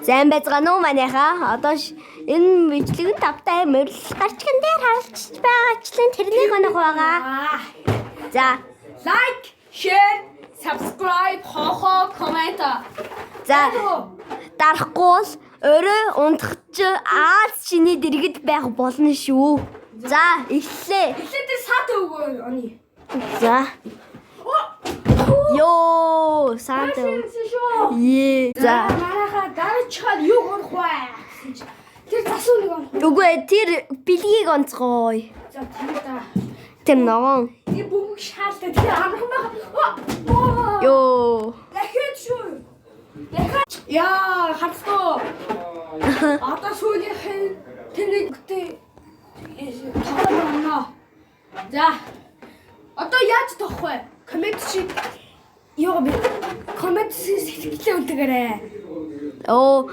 Сайн байцгаана уу, манайхаа? Одоо энэ бичлэг нь тавтай морил гарчган дээр харалцж байгаачлан тэрнийг онох байгаа. За, Like, share, subscribe, хохо, comment. За, дарахгүй бол өрөө унтах чи Аз шиний дэргэд байх болно шүү. За, эхлэе. Эхлээд саад өгөө оны. За. Йоо, саанд. Шүү. Ее. За. Манайхаа дараачихад юу онох вэ гэсэн чи тэр засуу нэг онох. Үгүй ээ, тэр бэлгийг онцгой. За, тэр да. Тэр ногоон. Тэр бөмбөг шаалтай, тэр амархан байгаа. Йоо. Дахиад шүү. Дахиад. Яа, харцгаа. Одоо сүүлийнх нь тэр нэгтэй тоглоом. За. Одоо яаж тоох вэ? Comment чи юу бэ? Comment сэтгэлээ үлдээгээрэй. Оо.